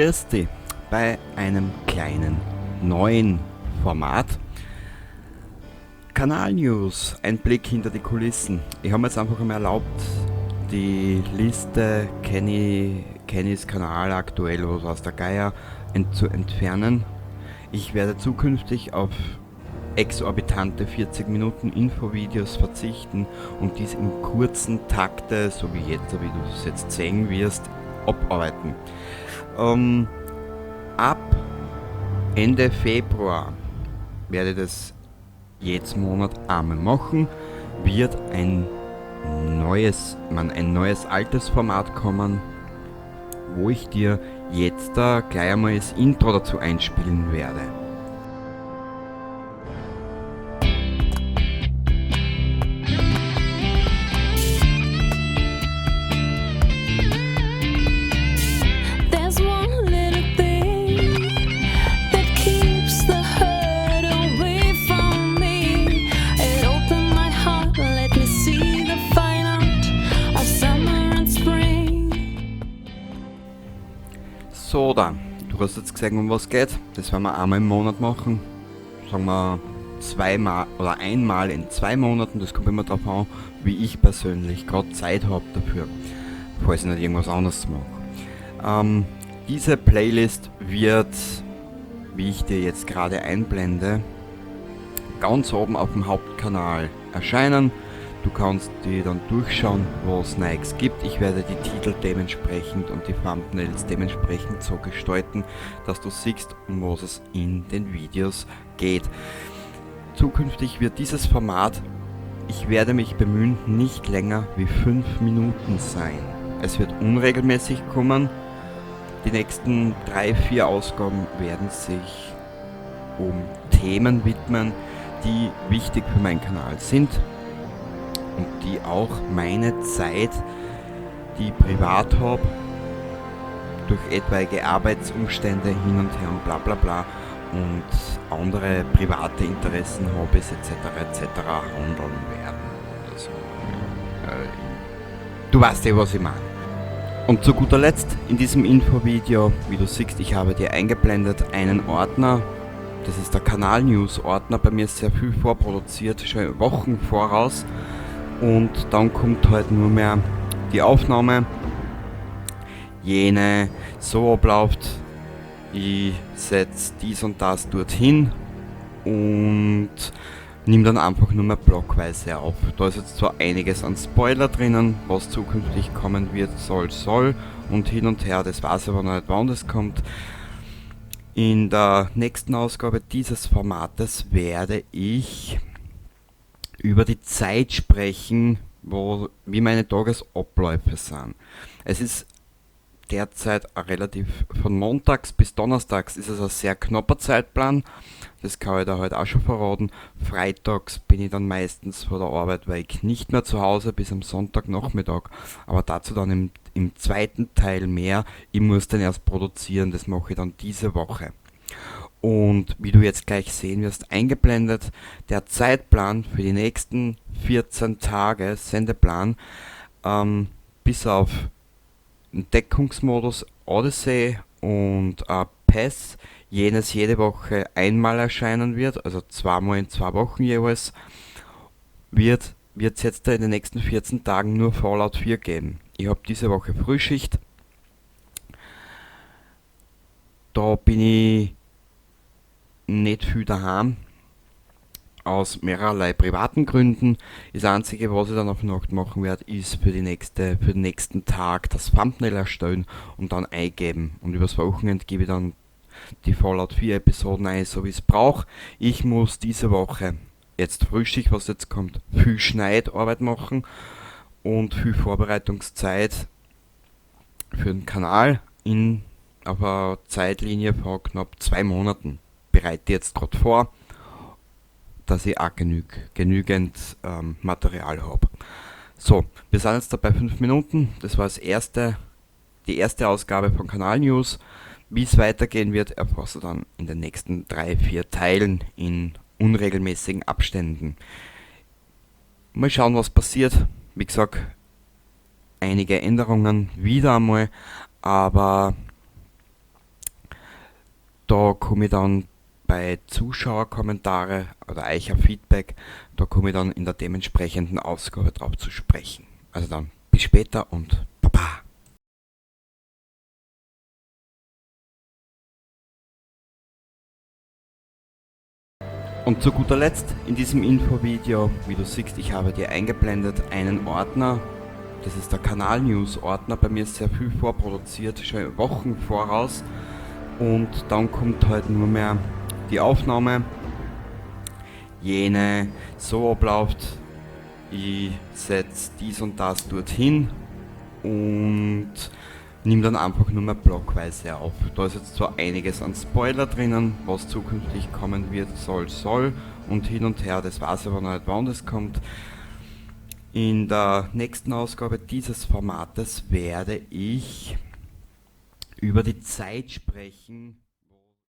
Grüß dich bei einem kleinen neuen Format. Kanal News, ein Blick hinter die Kulissen. Ich habe mir jetzt einfach einmal erlaubt, die Liste Kennys Kanal aktuell, was aus der Geier, zu entfernen. Ich werde zukünftig auf exorbitante 40 Minuten Infovideos verzichten und dies in kurzen Takte, so wie jetzt, so wie du es jetzt sehen wirst, abarbeiten. Ab Ende Februar werde ich das jetzt Monat einmal machen, wird ein neues, man, ein neues altes Format kommen, wo ich dir jetzt da gleich einmal das Intro dazu einspielen werde. There's one little thing that keeps the hurt away from me. It opened my heart, let me see the fine art of summer and spring. So da, du hast jetzt gesehen, um was geht. Das werden wir einmal im Monat machen. Sagen wir zweimal oder einmal in 2 Monaten. Das kommt immer darauf an, wie ich persönlich grad Zeit hab dafür, falls ich nicht irgendwas anderes mache. Diese Playlist wird, wie ich dir jetzt gerade einblende, ganz oben auf dem Hauptkanal erscheinen. Du kannst dir dann durchschauen, was es Neues gibt. Ich werde die Titel dementsprechend und die Thumbnails dementsprechend so gestalten, dass du siehst, um was es in den Videos geht. Zukünftig wird dieses Format, ich werde mich bemühen, nicht länger wie 5 Minuten sein. Es wird unregelmäßig kommen. Die nächsten 3, 4 Ausgaben werden sich um Themen widmen, die wichtig für meinen Kanal sind und die auch meine Zeit, die ich privat hab, durch etwaige Arbeitsumstände hin und her und bla bla bla und andere private Interessen, Hobbys et cetera et cetera handeln werden. Du weißt eh, was ich meine. Und zu guter Letzt in diesem Infovideo, wie du siehst, ich habe dir eingeblendet einen Ordner. Das ist der Kanal News Ordner. Bei mir ist sehr viel vorproduziert, schon Wochen voraus. Und dann kommt halt nur mehr die Aufnahme. Jene so abläuft, ich setz dies und das dorthin und nimm dann einfach nur mehr blockweise auf. Da ist jetzt zwar einiges an Spoiler drinnen, was zukünftig kommen wird, soll, soll und hin und her, das weiß ich aber noch nicht, wann das kommt. In der nächsten Ausgabe dieses Formates werde ich über die Zeit sprechen, wie meine Tagesabläufe sind. Es ist derzeit relativ, von montags bis donnerstags ist es ein sehr knapper Zeitplan, das kann ich da halt auch schon verraten. Freitags bin ich dann meistens vor der Arbeit weg, nicht mehr zu Hause bis am Sonntagnachmittag, aber dazu dann im zweiten Teil mehr. Ich muss den erst produzieren, das mache ich dann diese Woche. Und wie du jetzt gleich sehen wirst, eingeblendet, der Zeitplan für die nächsten 14 Tage, Sendeplan, bis auf Entdeckungsmodus Odyssey und PES, jenes jede Woche einmal erscheinen wird, also zweimal in 2 Wochen jeweils, wird's jetzt in den nächsten 14 Tagen nur Fallout 4 geben. Ich hab diese Woche Frühschicht, da bin ich nicht viel daheim, aus mehrerlei privaten Gründen. Das Einzige, was ich dann auf Nacht machen werde, ist für den nächsten Tag das Thumbnail erstellen und dann eingeben. Und übers Wochenende gebe ich dann die Fallout 4 Episoden ein, so wie es braucht. Ich muss diese Woche, jetzt Frühschicht, was jetzt kommt, viel Schneidarbeit machen und viel Vorbereitungszeit für den Kanal auf einer Zeitlinie von knapp 2 Monaten. Bereite jetzt grad vor, dass ich auch genügend Material hab. Wir sind jetzt dabei 5 Minuten. Das war die erste Ausgabe von Kanal News. Wie es weitergehen wird, erfährst du dann in den nächsten 3, 4 Teilen in unregelmäßigen Abständen. Mal schauen, was passiert. Wie gesagt, einige Änderungen wieder einmal, aber Da komme ich dann bei Zuschauerkommentare oder eicher Feedback, da komme ich dann in der dementsprechenden Ausgabe drauf zu sprechen. Also dann bis später und baba! Und zu guter Letzt in diesem Infovideo, wie du siehst, ich habe dir eingeblendet einen Ordner. Das ist der Kanal News Ordner. Bei mir ist sehr viel vorproduziert, schon Wochen voraus. Und dann kommt halt nur mehr die Aufnahme. Jene so abläuft, ich setze dies und das dorthin und nimm dann einfach nur mehr blockweise auf. Da ist jetzt zwar einiges an Spoiler drinnen, was zukünftig kommen wird, soll und hin und her, das weiß ich aber noch nicht, wann das kommt. In der nächsten Ausgabe dieses Formates werde ich über die Zeit sprechen.